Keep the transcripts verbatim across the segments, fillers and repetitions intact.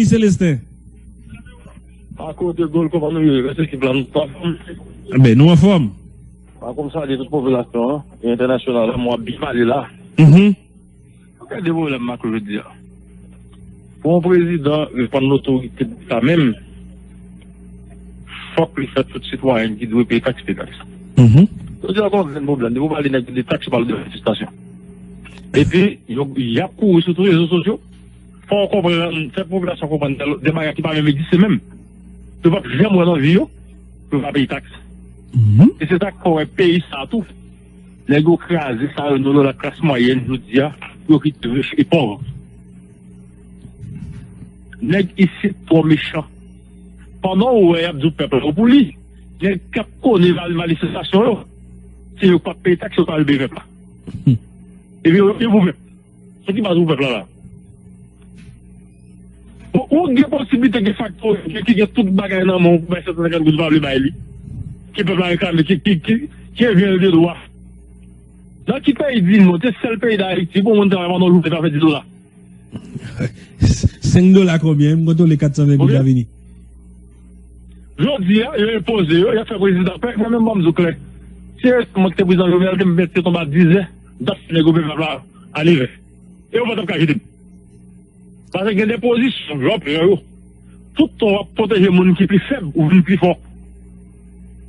Selesten. A kote gòl, kòman nou ye? Rès ekip la, nou pa anfòm. Enben, nou anfòm. A, kòm sa, di tout popilasyon an, e entènasyonal la, mwen ap byen pale la. Mhm. Gade pwoblèm Macron jodi a. Pou yon prezidan repann lotorite sa menm, fòk li fè tout sitwayen ki dwe peye taks peye taks. Mhm. Jodi a, gon grenn pwoblèm. Depi w pale nèg de taks, ou pale de manifestasyon. Epi, yo, y ap kouri sou tout rezo sosyo. Fò w konprann, fè popilasyon konprann de, de bagay ki pa menm egziste menm. Yo p ap janm wè nan vi yo, pou yo pa peye taks. Mhm. E se sa k fè w wè peyi sa a tou. Nèg yo kraze sa yo, nou la klas mwayèn, jodi a, pou yo kite rich e pòv. Nèg isit twò mechan. Pandan w wè y ap di w pèp la yo pou li, nèg k ap kone val-, manifestasyon yo, se yo k p ap peye taks, yo pa vle peye pèp la. Epi yo, yo pou pèp. Se ki baz pou pèp la la? Ou, ou gen posiblite gen faktori ki gen tout bagay nan men w pou bay sèt san senkant goud, pa vle bay li. Ki pèp la reklame, ki, ki, ki, ki envye l de dwa. Nan ki peyi di nou, se sèl peyi Dayiti, pou moun travay pandan yon jounen, pa fè di dola. Senk dola konbyen? M kontwole kat san ven goud la vini. Jodi a, yo enpoze yo, y ap fè prezidan pè, mwen menm ban m di w klè. Si e mwen ki te prezidan Jovenel, te m mete tonbe a dizè, m t ap fè negosye pèp la a nevè. E yo pa t ap ka jete m. Paske gen de pozisyon, yo pran yo. Tout tan w ap pwoteje moun ki pi fèb, ou vin pi fò.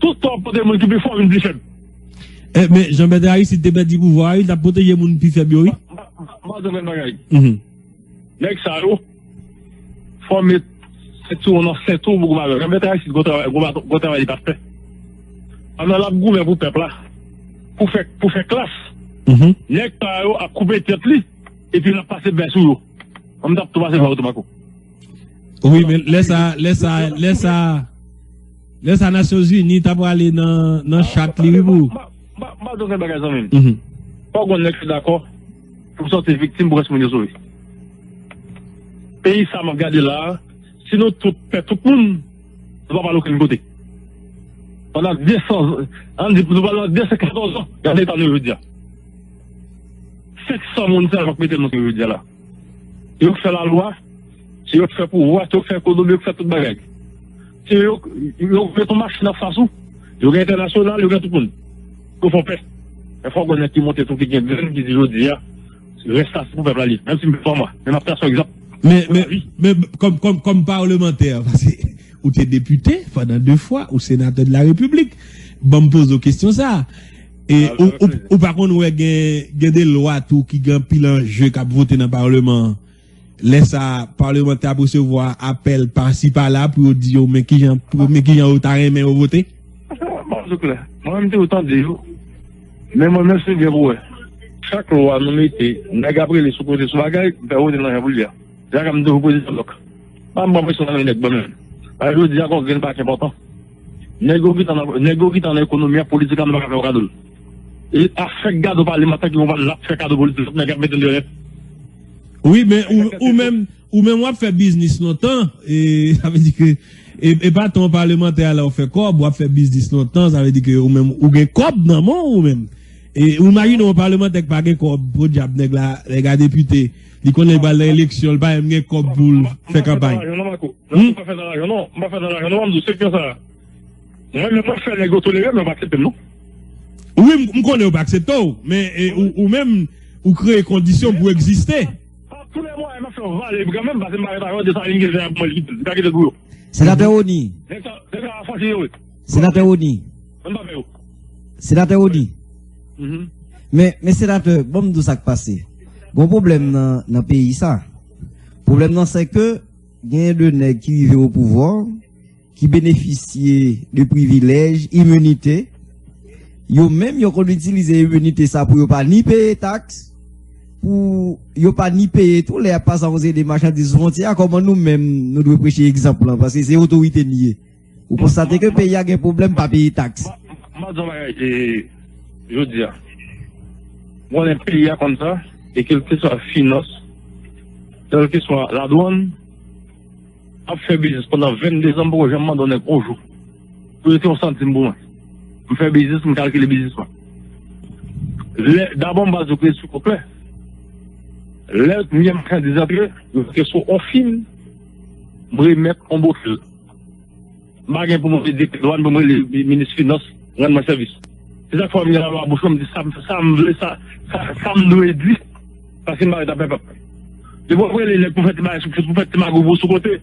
Tout tan w ap pwoteje moun ki pi fò, ou vin pi fèb. Eh, men Jean Bertrand Aristide te pèdi pouvwa a, wi, l t ap pwoteje moun pi fèb yo, wi. M pa, m pa, m pa, m pa di w yon bagay. Mhm. Nèg sa yo, fò met sentiwon nan sèt ou pou gwo bagay. Jean Bertrand Aristide, gwo travay, gwo baton, gwo travay li pa fè. Pandan l ap goumen pou pèp la, pou fè, pou fè klas, mhm, nèg sa yo ap koupe tèt li, epi l ap pase bè sou yo. An m t ap tou pase pa otomakou. Wi, men lè sa, lè sa, lè sa, lè sa Nasyonzini ta prale nan, nan chat li, wi, pou. M pa, m pa, m pa, m pa di w gen bagay, zanmi m. Mhm. Fò w gon nèg ki dakò pou sòti viktim pou rès moun yo sove. Peyi sa m ap gade la a, si nou tout pè tout moun, nou pa pral okenn kote. Pandan de san, ann di, nou pral nan de san katòz an, gade eta nou jodi a. Senk san moun sèlman k mete nou jodi a la. Yo k fè lalwa, se yo k fè pouvwa, se yo k fè ekonomi, yo k fè tout bagay. Se yo, yo k met yon machin anfas ou, yo gen entènasyonal, yo gen tout moun. Yo fè w pè. Men fò w gen nèg ki monte tou, ki gen grenn, ki di jodi a, rès la se pou pèp la li ye. Menm si m fè fòma, men m ap trase yon egzanp. Men, men, men kòm, kòm, kòm palmantè, paske ou te depite pandan de fwa, ou senatè de la Repiblik, ban m poze w kesyon sa a. E ou, ou, ou pa konn wè gen, gen de lwa tou ki gen anpil anje k ap vote nan palman an. Lè sa a, palmantè ap resevwa apèl pasi pala pou yo di yo men kijan, pou, men kijan yo ta renmen yo vote? Bon, se klè. Mwen menm, m te tande yo. Men mwen menm, se byen pou wè. Chak lwa nou mete, nèg ap rele sou kote sou bagay, m fè vote nan jan pou l ye a. Deja m toujou prezidan blòk. Pa m pran presyon nan men nèg ban menm. Paske jodi a, gon grenn pa k enpòtan. Nèg yo gentan nan, nèg yo gentan nan ekonomi a, politik la, nou pa ka fè yo kado l. E afè gado palmantè ki konprann l ap fè kado politik, nèg ap mete l deyò nèt. Wi, men ou, ou menm, ou menm w ap fè biznis lontan, e sa vle di ke, e, e pa tan w palmantè a la w fè kòb, w ap fè biznis lontan, sa vle di ke ou menm ou gen kòb nan men w ou menm. E ou imajine yon palmantè k pa gen kòb, podyab nèg la, nèg la depite, li konnen l pral nan eleksyon, l pa menm gen kòb pou l fè kanpay. Non, m pa fè nan lajan non, m pa fè nan lajan non, m di w se kè sa. Mwen menm mwen fè nèg yo tolere m, yo pa aksepte m non. Wi, m, m konnen yo pa aksepte w, men e, ou, ou menm, ou kreye kondisyon pou w egziste. Pa tou lè mwayen m ap fè w vale kanmenm, paske m pa ret avè w, Desalin ki fè ak mwen, li pa kite l pou yo. Senatè Rony. Nèg sa, nèg sa fòse yo, wi. Senatè Rony. Mwen pa pè yo. Senatè Rony. Mhm. Men, men senatè, ban m di w sa k pase. Gon pwoblèm nan, nan peyi sa. Pwoblèm nan, se ke genyen de nèg ki rive o pouvwa, ki benefisye de privilèj, iminite. Yo menm, yo konn itilize iminite sa pou yo pa ni peye taks, pou yo pa ni peye tou lè y ap pase yon seri de machandiz sou fwontyè a. Kòman nou menm, nou dwe preche egzanp lan? Paske se otorite n ye. Ou konstate ke peyi a gen pwoblèm pa peye taks. M, m, m ap di yon bagay, e, jodi a. M konnen peyi a konn sa, e kèlkeswa finans, kèlkeswa ladwann, ap fè biznis pandan venndezan, m poko janm mande yon nèg yon jou pou rete yon santim pou mwen. M fè biznis, m kalkile biznis mwen. Lè, dabò m ba zouklè sou koklè. Lè m gen machandiz antre, yo rete sou yon fil, m remèt yon bofil. M pa gen pou mwen rele direktè dwàn, pou mwen rele mi- minis finans, rann mwen sèvis. Se sa k fè m gen lalwa bouch mwen, m di sa, m- sa m vle, sa, sa, sa m dwe di, paske m pa ret ap fè pèp. Depi w ap rele nèg pou fè ti bagay sou, pou fè ti magouv ou sou kote,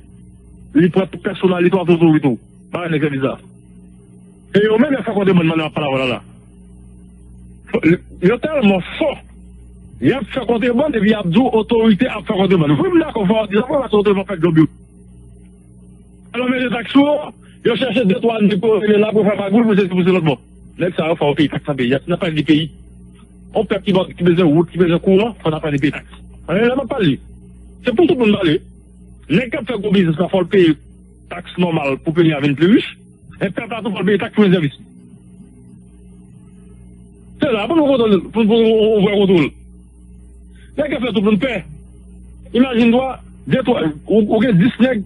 li pran tout pèsonalite w ap otorite w. Bagay nèg sa bizar. E yo menm y ap fè kontrebann pandan y ap pale avè w la la. Yo tèlman fò. Y ap fè kontrebann epi y ap di w otorite ap fè kontrebann. Wi, m dakò, fò w di sa, fò w di otorite ap fè djòb yo. Alò, mete taks sou yo, yo chèche de twa nèg pou yo rele la pou fè magouv, pou sesi, pou se lòt bò. Nèg sa yo fò yo peye taks nan peyi a, si n ap pale de peyi. Yon pèp ki, ki bezwen wout, ki bezwen kouran, fò n ap pale de peye taks. Ann rele m ap pale. Se pou tout moun pale. Nèg k ap fè gwo biznis la, fò l peye taks nòmal pou peyi a vin pli rich. E pèp la tou fò l peye taks pou jwenn sèvis. Se la pou nou kontwole, pou, pou, pou, pou, pou kontwole. Nèg yo fè tout moun pè. Imajine twa, de twa, ou, ou gen dis nèg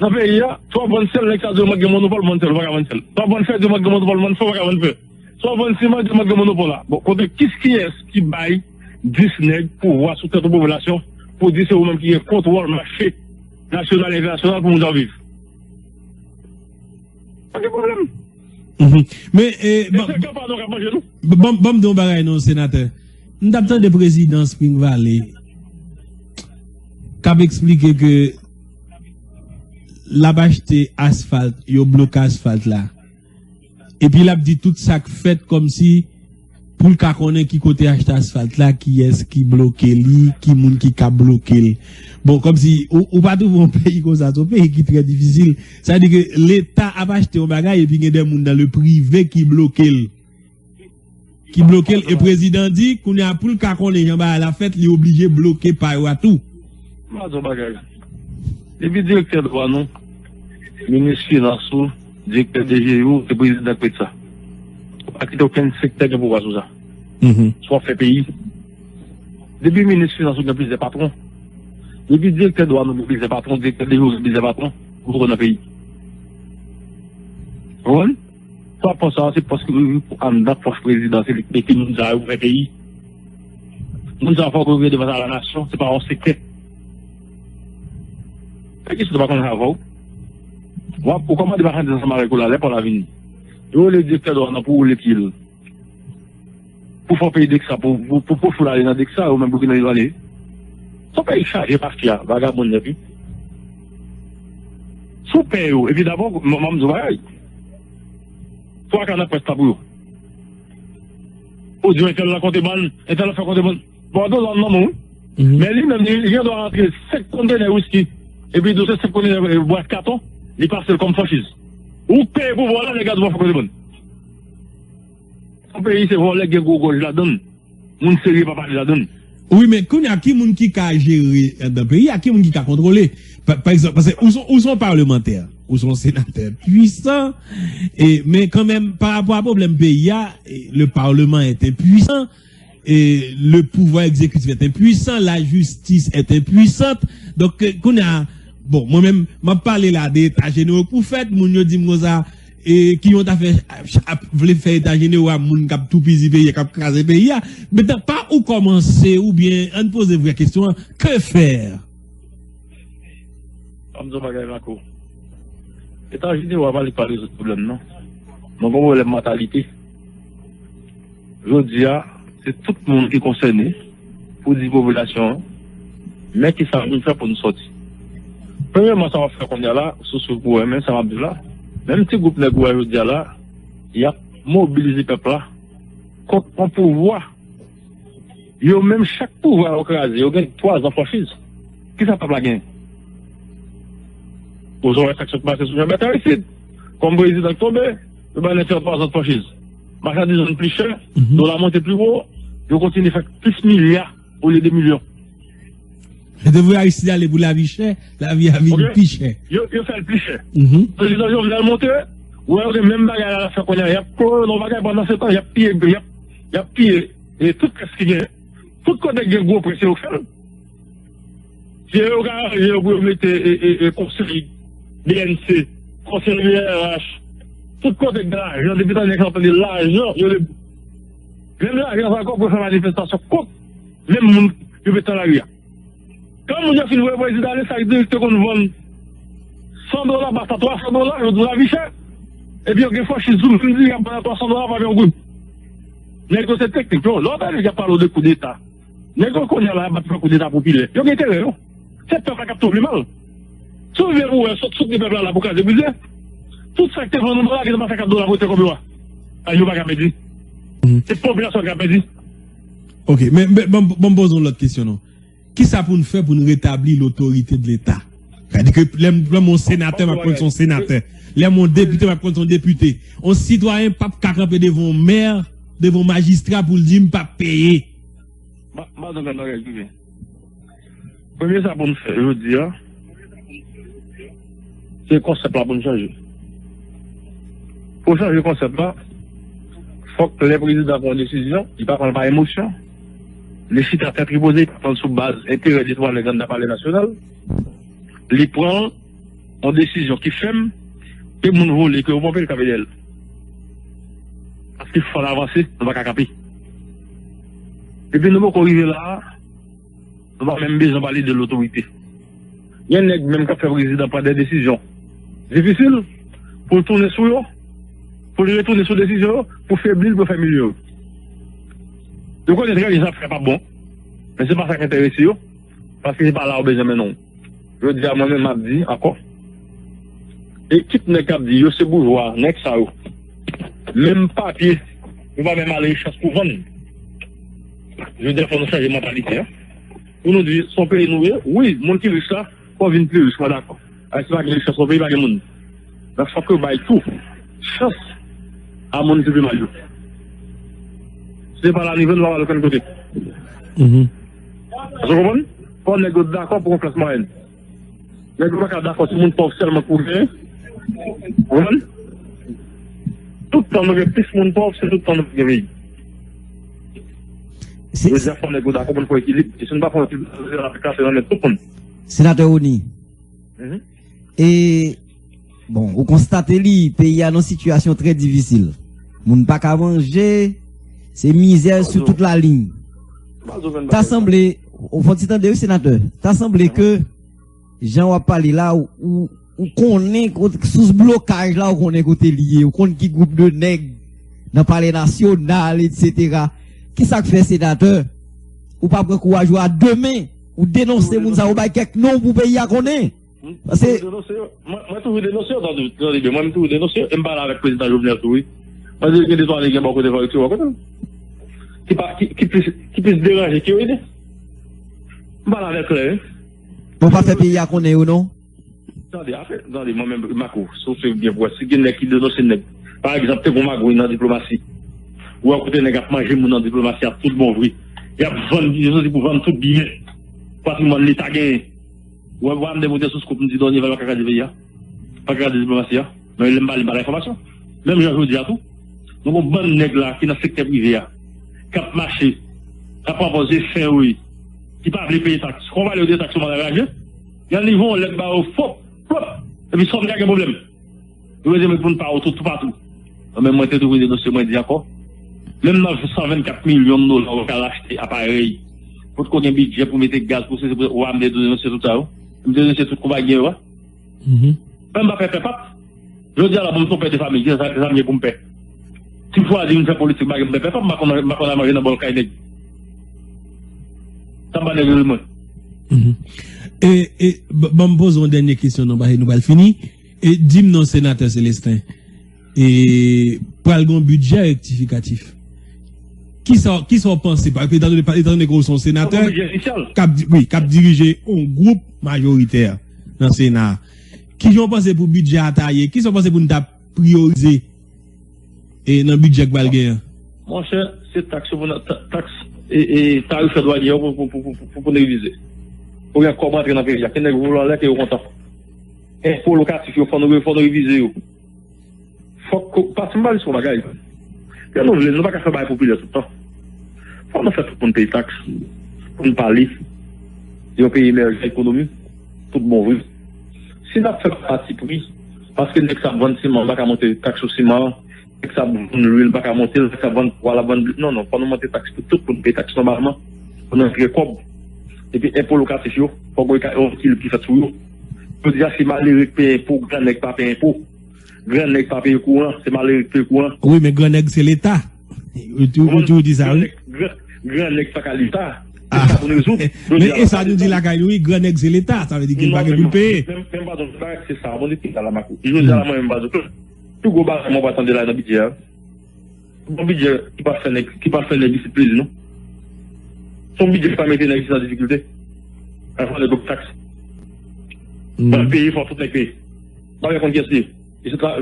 nan peyi a, si w ap vann sèl, nèg sa di w mwen gen monopòl, vann sèl, ou pa ka vann sèl. Si w ap vann fè, di w mwen gen monopòl, vann fè, ou pa ka vann fè. Si w ap vann siman, di w mwen gen monopòl la. Bon, kote kis kiyès ki bay dis nèg pouvwa sou tèt yon popilasyon pou di se ou menm ki gen kontwòl mache nasyonal e entènasyonal pou moun sa yo viv? Pa gen pwoblèm. Mhm. Men, eh, ban, ban, ban m di yon bagay non, senatè. M t ap tande prezidan Spring Valley k ap eksplike ke l ap achte asfalt, yo bloke asfalt la. Epi l ap di tout sa k fèt kòmsi pou l ka konnen ki kote achte asfalt la, kiyès ki bloke li, ki moun ki ka bloke l. Bon, kòmsi ou, ou pa twouve yon peyi konsa, se yon peyi ki trè difisil. Sa vle di ke Leta ap achte yon bagay epi gen de moun nan le prive ki bloke l. Ki bloke l, e prezidan di, kounye a pou l ka konnen jan bagay la fèt, li oblije bloke pa yo a tou. M a di yon bagay. Depi direktè dwàn ou, minis finans ou, direktè D G I ou, se prezidan k mete sa. Ou pa kite okenn sektè gen pouvwa sou sa. Mhm. Si w ap fè peyi. Depi minis finans ou gen plizyè patwon. Depi direktè dwàn ou gen plizyè patwon, direktè D G I ou gen plizyè patwon, ou twò nan peyi. Ou konprann? Sa w ap fè sa, se paske ou anndan pòch prezidan, se li ki mete moun sa yo pou fè peyi. Moun sa yo fòk yo rive devan sa la nasyon, se pa yon sektè. Peyi sou pa konn sa avè w. W ap, ou kòmande machandiz ansanm avèk ou la, lè pa w la vini. Yo rele direktè dwàn nan pou woule pye l. Pou fè w peye dèk sa, pou, pou, pou poche w la ale nan dèk sa, ou menm pou vin ale. Se yon peyi chaje mafya, vagabon nèt wi. Si w pè yo, epi dabò, m, m, m di w bagay. Twa ka nan près la pou yo. Ou di entèl nan kontrebann, entèl nan fè kontrebann. Bòdo la nan men w wi. Mhm. Men li menm, li, li gen dwa rantre senk kontenè wiski. Epi di w se senk kontenè, eh, bwat katon, li pase l kòm franchiz. Ou peye pou vòlè, nèg la di w ap fè kontrebann. Yon peyi se vòlè k gen gwo gòj ladan l. Moun serye pa pale ladan l. Wi, men kounye a, ki moun ki ka jere anndan peyi a? Ki moun ki ka kontwole? Pa, pa egzanp, paske ou se, ou se yon palmantè, ou se yon senatè pwisan, e, men kanmenm, pa rapò a pwoblèm peyi a, e, le parlement est impuissant, e, le pouvoir exécutif est impuissant, la justice est impuissante. Donk, e, kounye a, bon, mwen menm, m ap pale la de eta jenewo k pou fèt, moun yo di m konsa, e ki yon ta fè ap vle fè eta jenewo a moun k ap toupizi peyi a, k ap kraze peyi a. Men pa ou kòmanse oubyen ann poze vrè kesyon an, que faire? An m di yon bagay Marco. Eta jenewo a pa li k pa rezoud pwoblèm non. Nou gon pwoblèm mantalite. Jodi a, se tout moun ki konsène pou di popilasyon an, men kisa pou n fè pou n sòti. Premyèman, sa w ap fè kounye a la, sou sou pou w renmen sa m ap di w la, menm ti gwoup nèg ou wè jodi a la, y ap mobilize pèp la kont yon pouvwa. Yo menm, chak pouvwa yo kraze, yo gen twa zan franchiz. Kisa pèp la genyen? Ou wè sa k sot pase sou Jean Bertrand isit. Kòm prezidan k tonbe, yo bay nèg sa yo twa zan franchiz. Machandiz vin pli chè, mhm, dola monte pli wo, yo kontinye fè plis milya olye de milyon. Se te vre Aristide ale pou lavi chè, lavi a vin, ok, pi chè. Yo, yo fè l pi chè. Mhm. Prezidan Jovenel monte, ou wè yo gen menm bagay la fè kounye a. Y ap klone yon bagay pandan se tan, y ap piye, y ap, y ap piye, e tout kès ki gen, tout kote gen gwo prens, se yo k fè l. Se yo k aranje yo pou yo mete, e, e, e, konsèy B N C, konsèy B R H, tout kote gen lajan, depi tan nèg sa tande lajan, yo le, menm lajan sa ankò pou yo fè manifestasyon kont menm moun yo mete nan lari a. Kan moun yo fin voye prezidan ale, sa k di te konn vann san dola, ba sa twa san dola, yo di w lavi chè. Epi yo gen franchiz tou, menm di y ap ba nan twa san dola pa yon goud. Nèg yo se teknik yo. Lè w tande y ap pale w de koudeta, nèg yo kounye a la ap fè koudeta popilè. Yo gen enterè yo. Se pèp la k ap tou pi mal. Si w vle pou wè, sot soutni pèp la la pou kraze brize. Tout sa k te vann yon dola, gen pa fè kat dola pou te konbe w a. A yo pa ka pèdi. Se popilasyon ki ka pèdi. Ok, men, men ban m poze yon lòt kesyon non. Kisa pou n fè pou n retabli lotorite de Leta? Sètadi ke lè m lè m yon senatè, m ap konn se yon senatè. Lè m yon depite, m ap konn se yon depite. Yon sitwayen p ap ka kanpe devan yon mè, devan yon majistra pou l di m p ap peye. M ap ba nou yon bagay prive. Premye sa pou n fè jodi a, se konsèp la pou n chanje. Pou chanje konsèp la, fòk lè prezidan pran yon desizyon, li pa pran l pa emosyon. Li chita tèt li poze, li pa pran l sou baz enterè de twa nèg anndan palè nasyonal. Li pran l yon desizyon ki fèm, ke moun vole, ke yo ponpe, l kanpe dèyè l. Paske fò n avanse, nou pa ka kanpe. Epi nou poko rive la a, nou pa menm bezwen pale de lotorite. Gen nèg menm k ap fè prezidan pran de desizyon difisil pou l tounen sou yo, pou l retounen sou desizyon yo, pou febli l, pou fè imilye yo. Yo konnen trè byen sa ap fè pa bon, men se pa sa k enterese yo, paske se pa la yo bezwen mennen w. Jodi a mwen menm m ap di ankò, ekip nèg k ap di yo se boujwa, nèg sa yo, menm papye yo pa menm ale chans pou vann. Jodi a fò nou chanje mantalite a. Pou nou di se yon peyi nou ye, wi, moun ki rich la fò vin pi rich, mwen dakò. Ayiti pa gen richès, yon peyi pa gen moun. Men fòk yo bay tou chans a moun ki pi mal yo. Si se pa la nou rive, nou pa pral okenn kote. Èske w konprann? Fò nèg yo dakò pou yon klas mwayèn. Nèg yo pa ka dakò si moun pòv sèlman k pou genyen. Ou konprann? Tout tan nou gen plis moun pòv, se tout tan nou gen peyi. Yo di a fò nèg yo dakò pou n fè ekilib. E si n pa fè ekilib, se la kase nan men tout moun. Senatè Rony, e bon, ou konstate li, peyi a nan sitiyasyon trè difisil. Moun pa ka manje, se mizè sou tout laliny. Ta sanble, ou fon ti tande wi senatè, ta sanble ke jan w ap pale la, ou, ou konnen sous blokaj la, ou konnen kote li ye, ou konn ki gwoup de nèg nan palè nasyonal, etsetera. Kisa k fè senatè, ou pa pran kouraj ou a demen, ou denonse moun sa, ou bay kèk non pou peyi a konnen? Paske. Mwen toujou denonse yo, tande byen, mwen toujou denonse yo, e m pale avèk prezidan Jovenel tou wi. Mwen di gen de twa nèg gen bò kote fò yo tire bò kote l. Ki pa, ki, ki plis, ki plis deranje ke yo ede. M pale avè l klè wi. Bon, pa fè peyi a konnen yo non. Tande, afè, tande, mwen menm, Marco, si w swiv byen pou wè, si gen nèg ki denonse nèg, pa egzanp, te gon magouy nan diplomasi. Ou wè kote nèg ap manje moun nan diplomasi a tout bon vre. Y ap vann, yo soti pou vann tout byen, patrimwàn Leta genyen. Ou wè, ou wè m demoute sou scoop, m di Dònyevèl pa ka kraze peyi a, pa ka kraze diplomasi a. Men lè m pale, m pa nan enfòmasyon. Menm jan jodi a tou, nou gon bann nèg la ki nan sektè prive a, k ap mache, k ap pran pòz se fen yo ye, ki pa vle peye taks. Konpayi yo de taks yo mal anraje, y al nivo yon lèt ba yo, fwop, fwop, epi sòm ka gen pwoblèm. Yo rete met moun pa yo tou, toupatou. Mwen menm, mwen te toujou denonse, mwen di ankò, menm nan san vennkat milyon dola ou ka al achte aparèy, potko gen bidjè pou mete gaz, pou sesi, pou, ou pa m te toujou denonse tout sa yo. M te denonse tout konpayi gen yo a. Mwen m pa pè pèp ap. Jodi a la pou m se yon pè de fanmi, ki sa m ye pou m pè? Si m chwazi vin fè politik, m pa gen m pè pèp ap, m pa konn, m pa konn al manje nan bòl kay nèg. Sa m pa nèg yo mwen. E, e, ban m poze yon dènye kesyon non, paske nou pral fini. E di m non, senatè Celestin, e pral gen yon bidjè rektifikatif. Kisa, kisa w panse? Paske etandone, etandone ke w se yon senatè k ap, wi, k ap dirije yon gwoup majoritè nan Sena a, kijan w panse pou bidjè a ta ye? Kisa w panse pou n ta priyorize e nan bidjè k pral genyen an? Monchè, se taks yo pou n, taks e, e tarif dwanye yo pou, pou, pou, pou, pou, pou n revize. Pou gen kòb rantre nan peyi a. Ke nèg vole anlè, ke yo kontan. Enpo lokatif yo, fò nou, fò nou revize yo. Fòk, paske m pa jis yon bagay. Lè nou vle, nou pa ka fè bagay popilè tout tan. Fòk nou fè tout moun peye taks. Pou n pale de yon peyi emèjan ekonomi, tout bon vre. Si n ap fè patipri, paske nèg sa ap vann siman, pa ka monte taks sou siman an, nèg sa ap vann lwil, pa ka monte l, nèg sa ap vann pwa, l ap vann bli. Non, non, fò nou monte taks pou tout moun peye taks nòmalman, pou nou antre kòb. Epi enpo lokatif yo, fòk yon ekilib ki fèt sou yo. Jodi a, se malere k peye enpo, gran nèg pa peye enpo. Gran nèg pa peye kouran, se malere k peye kouran. Wi, men gran nèg se Leta. Ou tou, ou tou di sa, wi. Gran nèg, gran, gran nèg pa ka Leta. Se sa pou n rezoud. Men e sa nou di lakay nou, wi, gran nèg se Leta. Sa vle di ke l pa gen pou l peye. Menm, menm pa zòt, se sa, bon, se sa la, Mako. Jodi a la, mwen menm pa zòt. Pi gwo bagay mwen pa tande la nan bidjè a. Bon bidjè ki pa fè nèg, ki pa fè nèg isit plezi, non. Se yon bidjè ki pa mete nèg isit nan difikilte. Al fè nèg yo taks. Fò l peye, fò tout nèg peye. Pa gen konn kiyès li ye. E se tra-,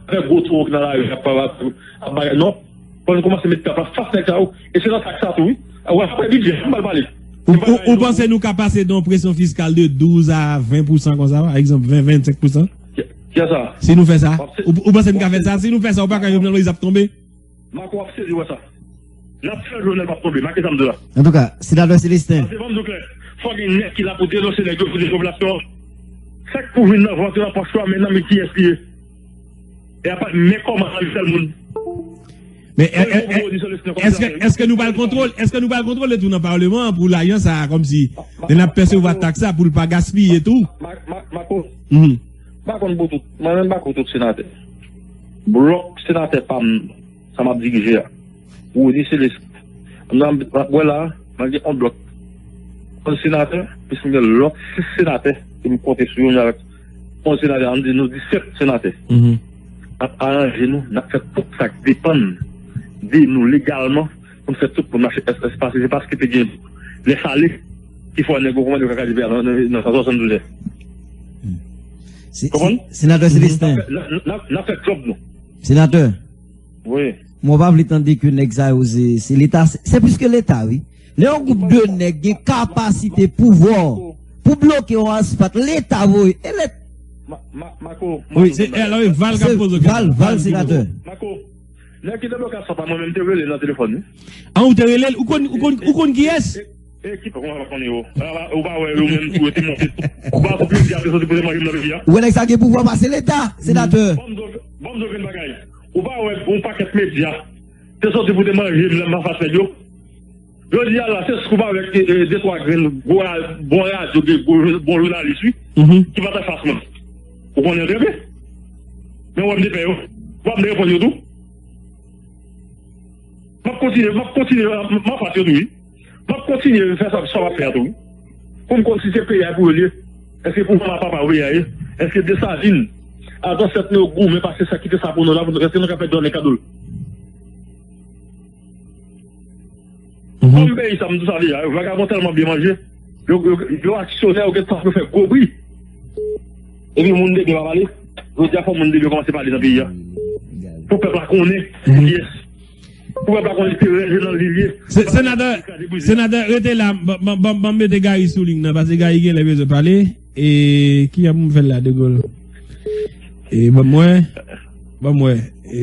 avèk gwo toro ki nan lari, ap, ap, ap, ap bagay, non. Fò nou kòmanse met pye a fas nèg sa yo. E se nan taks sa tou, wi. A, wè, apre bidjè, m pral pale. Ou, ou, ou panse nou ka pase de yon presyon fiskal de douz a ven pousan konsa, pa egzanp, ven, vennsenk pousan? Ki, ki sa? Si nou fè sa, ou, ou panse nou ka fè sa? Si nou fè sa, ou pa kwè Jovenel Moïse ap tonbe? Mako ap sezi wè sa. N ap fè Jovenel p ap tonbe, make sa m di w la. Antouka, senatè Celestin. Pase ban m di w klè, fò gen nèg ki la pou denonse nèg yo, pou denonse popilasyon an. Sa k pou vin nan vant yo, nan pòch yo a, men nan men kiyès li ye? E apa, men kòman nan men sèl moun? Men, e, e, e, èske, èske nou pral kontwole, èske nou pral kontwole tou nan Palman an pou lajan sa a, kòmsi, lè n ap pèsevwa taks la, pou l pa gaspiye tou? Ma-, ma-, Mako, m pa konn pou tout, mwen menm m pa konn tout senatè. Blòk senatè pa m, sa m ap dirije a. Rony Celestin. M nan, m ap wè la, mwen gen yon blòk. Yon senatè, plis m gen lòt sis senatè ke m konte sou yo, avèk yon senatè, ann di nou disèt senatè. N ap aranje nou, n ap fè tout sa k depann de nou legalman pou n fè tout moun mache S S pase. Se paske te gen lè sale ki fè nèg yo konprann yo ka kraze peyi a nan, nan, nan san swasanndouz è. Konprann? Senatè Celestin. N ap fè, n ap, n ap, n ap fè djòb nou. Senatè. Wi. Mwen pa vle tande ke nèg sa yo se, se Leta. Se, se plis ke Leta, wi. Lè yon gwoup de nèg gen kapasite, pouvwa pou bloke yon asfalt, Leta voye. E Leta. Ma-, ma-, Mako, wi, se, e, alò, e Val k ap poze kesyon. Val, Val, senatè. Mako, nèg ki te bloke asfalt la, mwen menm te rele nan telefòn, wi. An, ou te rele l? Ou konn, ou konn, ou konn kiyès? E, e, e ki pa, mwen pa konnen yo. Ou pa wè yo menm tou, yo te monte. Ou pa wè pou yo di ap soti pou te manje nan peyi a? Ou wè nèg sa gen pouvwa pase Leta, senatè. Bon, m di w, bon, m di w yon bagay. Ou pa wè yon pakèt medya te soti pou te manje m lè m pa fas nèg yo? Jodi a la, se sou avèk, e, e, de twa grenn gwo ra-, bon radyo, de gwo, bon jounalis, wi, ki pa t an fas mwen. Ou konnen trè byen. Men w wè m te pè yo. W ap m te reponn yo tou. M ap kontinye, m ap kontinye, m ap fas yo tou, wi. M ap kontinye fè sa, sa m ap fè a tou, wi. Pou m konn si se peyi a pou yo l ye. Èske pou manman papa yo peyi a ye? Èske Desalin, a zansèt nou yo goumen pase sa ki te sa pou nou la, pou nou, èske nou ka pèdi yon nèg kado l? Kòm peyi sa, m di w sa deja, vagabon tèlman byen manje, yo, yo, yo aksyonè, yo gen tan pou yo fè gwo bri. Epi moun de byen pa pale. Jodi a, fò moun de byen kòmanse pale nan peyi a. Pou pèp la konnen kiyès. Pou pèp la konnen se rèl nan li l ye. Se, senatè, senatè, rete la, ban, ban, ban, ban m mete Gary sou liy nan, paske Gary genlè bezwen pale. E, ki jan pou m fè l la, De Gaulle? E, ban m wè, ban m wè. E,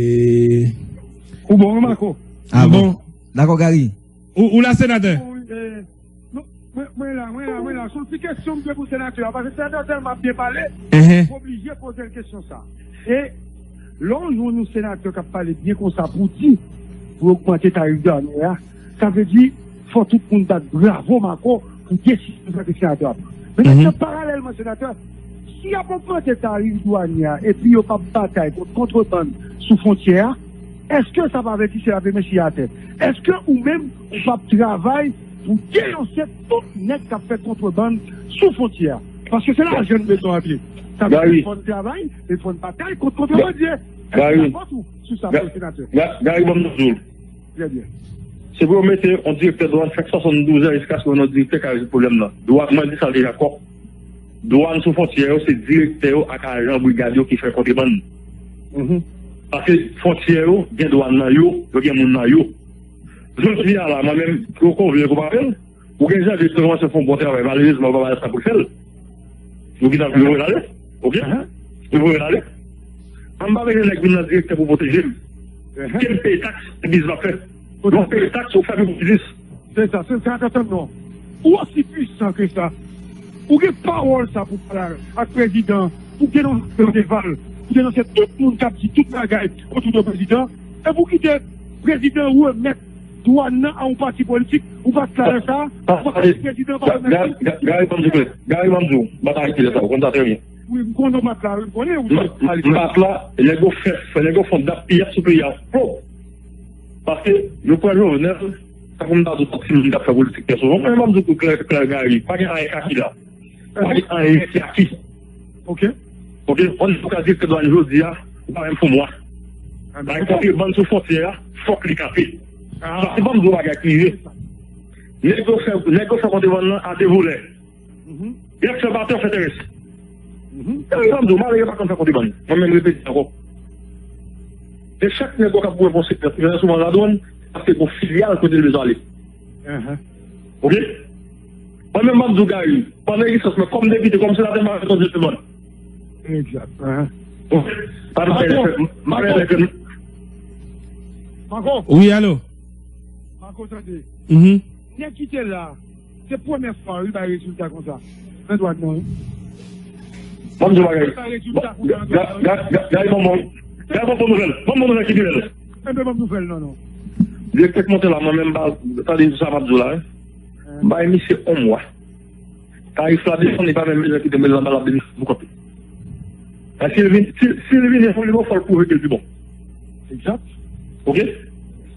ou bon, wi, Mako? Ah, bon. Dakò, Gary. Ou, ou la, senatè? Wi, e, non, mwen, mwen la, mwen la, mwen la. Se yon ti kesyon m gen pou senatè a, paske senatè a tèlman ap byen pale, m oblije poze l kesyon sa. E lè w jwenn yon senatè k ap pale byen konsa pou di pou yo ogmante tarif dwanyè a, sa vle di fò tout moun bat bravo Mako pou desizyon sa ke senatè a pran. Men mentnan, paralèlman, senatè, si y ap ogmante tarif dwanyè a epi yo p ap batay kont kontrebann sou fwontyè a, èske sa pa vle di se lave men chita atè? Èske ou menm ou p ap travay pou denonse tout nèg k ap fè kontrebann sou fwontyè a? Paske se lajan n bezwen anpil. Sa vle di fò n travay e fò n batay kont kontrebandye. Èske w dakò tou sou sa, senatè? Gary, ban m di w. Trè byen. Se pou yo mete yon direktè dwàn chak swasanndouz è jiskaske yon lòt direktè ka rezoud pwoblèm nan. Dwàn, mwen di sa deja kòk. Dwàn sou fwontyè yo, se direktè yo ak ajan brigad yo ki fè kontrebann. Paske fwontyè yo, gen dwàn nan yo, yo gen moun nan yo. Jodi a la, mwen menm, ke w vle ke w pa vle l, ou gen jan de kòmanse fè yon bon travay, malerezman, ou pa bay sa pou l fè l. Nou gentan voye l ale. Oke? Nou voye l ale. An m pa bezwen nèg vin nan direktè pou pwoteje m. Ke m peye taks, se biznis m ap fè. Lè w peye taks, ou fè pou biznis. Se sa, se sa, tantan non. Ou osi pwisan ke sa. Ou gen pawòl sa pou pale ak prezidan, pou denonse Deval, pou denonse tout moun k ap di tout bagay otou de prezidan, e pou kite prezidan remèt dwàn nan a yon pati politik, ou pa t ka fè sa, ou pa t ka di prezidan pa remèt li. Gary, ban m di w, Gary, ban m di w, m pa t arete lè sa, ou konn sa trè byen. Wi, m konnen w pa t la, wi, m konnen, wi. M pa t la, nèg yo fè, fè nèg yo fè yon dap piyay sou peyi a, pwòp. Paske yo pran Jovenel, sa pou m ta di w, yon timoun k ap fè politik pèsonèl. Mwen, m ap di w klè, klè, Gary, pa gen anyen k aki la. Pa gen anyen ki aki. Ok. Ok, yon nèg ou ka direktè dwàn jodi a, ou pa menm fè yon mwa. Bay kontrebann sou fwontyè a, fòk li kanpe. Paske ban m di w bagay ki rive. Nèg yo fè, nèg yo fè kontrebann nan a de volè. Direktè batè fè terès. E ban m di w, malere pa konn fè kontrebann. Mwen menm repete ankò. Se chak nèg yo k ap goumen pou yon sektè, se souvan ladwàn, paske gon filyal kote l bezwen ale. Ok? Mwen menm, m ap di w, Gary, pandan egzistans mwen kòm depite, kòm senatè, m pa fè kontrebann. Egzat. Ok? Pa nan fè, pa nan fè. Marco. Wi, alo. Marco, tande. Nèg ki te la, se premye fwa wi bay rezilta konsa. Nan dwàn nan wi. Ban m di w bagay. Bay rezilta konsa nan dwàn nan wi. Gary, ban m bon, Gary, ban m bon nouvèl. Ban m bon nouvèl ki pi bèl. Enben ban m nouvèl nan non. Direktè k monte la, mwen menm, ba, tande sa m ap di w la, wi. M bay misye yon mwa. Tarif la desann, li pa menm bezwen kite m, l anba l ap demisyon pou kont li. Paske si l vin, si, si l vini pou li bon, fò l pwouve ke l pi bon. Egzat. Ok?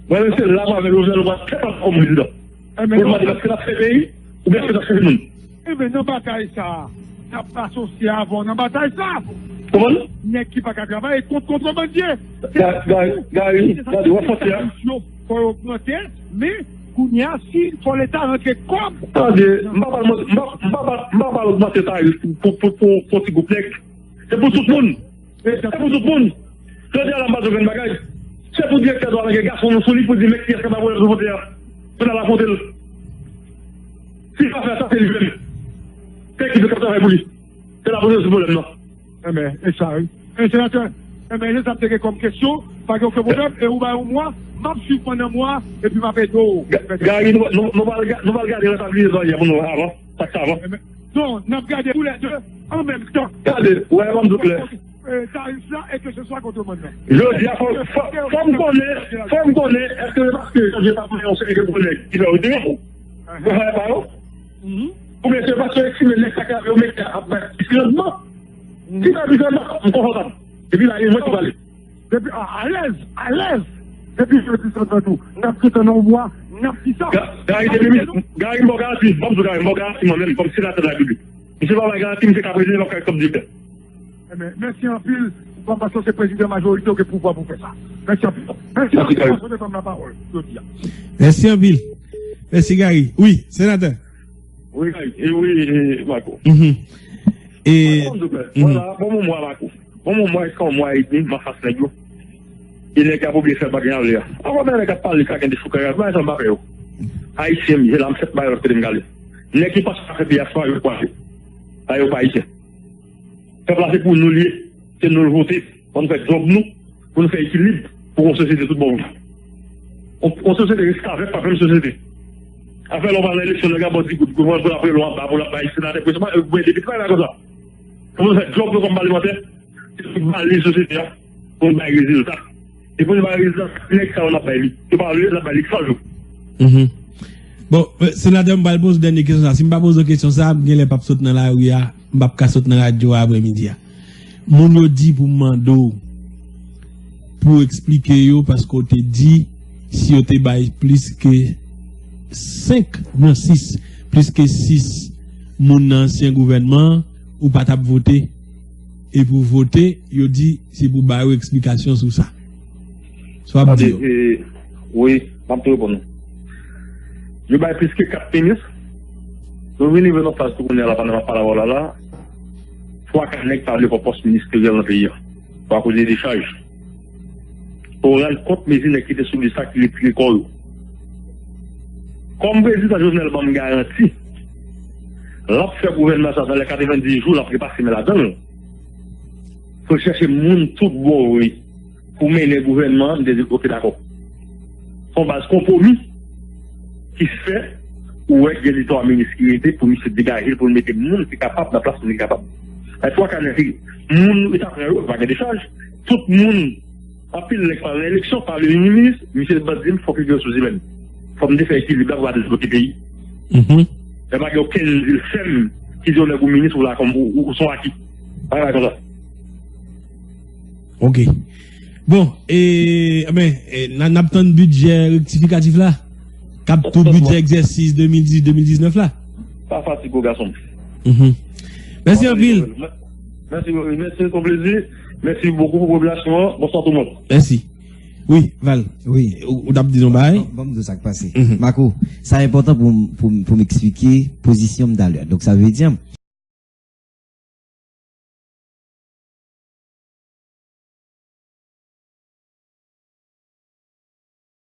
Mwen menm se la mwen avè Jovenel, mwen fè pa kòm prezidan. Pou l mande èske l ap fè peyi, oubyen èske l ap fè moun. Enben nan batay sa a, n ap asosye avè w nan batay sa a. Kòman? Nèg ki pa ka travay kont kontrebandye. Gary, gade, w ap fòse a. Fò yo ogmante, men kounye a, si fò Leta rantre kòb. Tande, m pa pral, m pa, m pa, m pa pral ogmante tarif pou, pou, pou, pou, pou ti gwoup nèg. Se pou tout moun. Se pou tout moun. Jodi a la, m pa di w grenn bagay. Se pou direktè dwàn nan gen gason nou sou li pou di men kiyès k ap voye sou fwontyè a. Pou n al afwonte l. Si l pa fè sa, se li menm. Se ekip yo k ap travay pou li. Se la pou rezoud pwoblèm nan. Enben, e sa wi. E senatè, enben, se sa m te gen kòm kesyon. Pa gen okenn pwoblèm. E ou bay yon mwa, m ap swiv pandan mwa, epi m ap ede w. Gary, nou, nou, nou pral ga-, nou pral gade rentabilite dwanyè pou nou avan. Sa k savan. Non, n ap gade toulède an menm tan. Gade, wè, ban m di w klè. Tarif la e ke se swa kontrebann nan. Jodi a, fò, fò, fò m konnen, fò m konnen, èske se paske Janje pa pran yon seri de gwo nèg ki fè yo retire yo? Yo fè pa yo? Oubyen se paske yo estime nèg sa k ap yo mete ap bay plis randman? Si bay plis randman, m konfòtab. Epi la, e mwen ki pale. Depi a, alèz, alèz. Depi jodi sot nan tou, n ap gentan nan yon mwa, n ap di sa. Gary, depi Gary, m ba w garanti, ban m di w Gary, m ba w garanti mwen menm, kòm senatè de la Repiblik. Misye pa bay garanti, misye ka prezidan, l ap ka kòm direktè. Enben, mèsi anpil. Ban m paske w se prezidan majorite, w gen pouvwa pou fè sa. Mèsi anpil. Mèsi anpil. Mèsi anpil. Mèsi anpil. Mèsi, Gary. Wi, senatè. Wi, e wi, e, Marco. E, vwala, bon, bon mwa, Marco. Bon, bon mwa, jiska yon mwa edmi, m anfas nèg yo. E nèg y ap oblije fè bagay avè a. Ankò, men nèg ap pale, kraken de chou, kraken, men sa m pa pè yo. Ayisyen m ye, la m fèt, m pa yo lòt kote m gade. Nèg ki panse sa fè peyi a, se pa yo kwaze. Pa yo pa Ayisyen. Pèp la se pou nou l ye, se nou l vote, pou n fè djòb nou, pou n fè ekilib, pou yon sosyete tout bon. Yon, yon sosyete restavèk pa fè yon sosyete. Afè lè w pral nan eleksyon, nèg la ba w di goud, goud, pou l ap rele w anba, pou l ap bay senatè, pou l ap bay depite, pa bagay konsa. Pou nou fè djòb nou kòm palimantè, se pou nou bale sosyete a, pou nou bay rezilta. E pou nou bay rezilta, nèg sa yo n ap bay li. Yo pa vle, n ap bay li san jou. Bon, senatè, m pral poze w dènye kesyon sa. Si m pa poze w kesyon sa, m genlè p ap sot nan lari a, m p ap ka sot nan radyo a aprèmidi a. Moun yo di pou m mande w, pou w eksplike yo, paske w te di, si yo te bay plis ke senk nan sis, plis ke sis moun nan ansyen gouvènman an, ou pa t ap vote. E pou vote, yo di se pou ba yo eksplikasyon sou sa. Sa w ap di yo? Wi, m ap tou reponn ou. Yo bay plis ke kat minis. Nou vin rive nan faz tou kounye a la, pandan m ap pale avè w la la, twa ka nèg pa vle pran pòs ministeryèl nan peyi a. Pou akoz de dechaj. Pou rann kont mezi nèg ki te sou lis la ki retire kò yo. Kòm prezidan Jovenel ban m garanti, l ap fè gouvènman sa nan lè katrevenndis jou, l ap repase men ladan l. Pou l chèche moun tout bon vre pou mennen gouvènman an, m te di l, oke, dakò. Se yon baz konpwomi ki fè, ou wè gen de twa minis ki rete pou misye degaje l, pou l mete moun ki kapab nan plas moun ki kapab. Ay twa ka nèg, moun yo ta pran yo, pa gen dechaj. Tout moun, anpil nèg pa nan eleksyon, pa vle vin minis, misye te di m, fòk yo gen resous imèn. Fòk m te fè ekilib la pou pa debloke peyi. E pa gen okenn vil fèm ki di yon nèg ou minis, ou la kòm ou, ou, ou se yon aki. Bagay konsa. Ok. Bon, e, men, e, n a- n ap tann bidjè rektifikatif la. K ap tou bidjè egzèsis de mil dizuit de mil diznèf la. Pa fatig, gwo gason. Mhm. Mèsi anpil. Mèsi, mèsi, se yon plezi. Mèsi bokou pou popilasyon an. Bonswa tout moun. Mèsi. Wi, Val. Wi. Ou, ou t ap di yon bagay? Ban m di w sa k pase. Mhm. Marco, sa enpòtan pou, m- pou, m- pou m eksplike pozisyon m talè. Donk, sa vle di,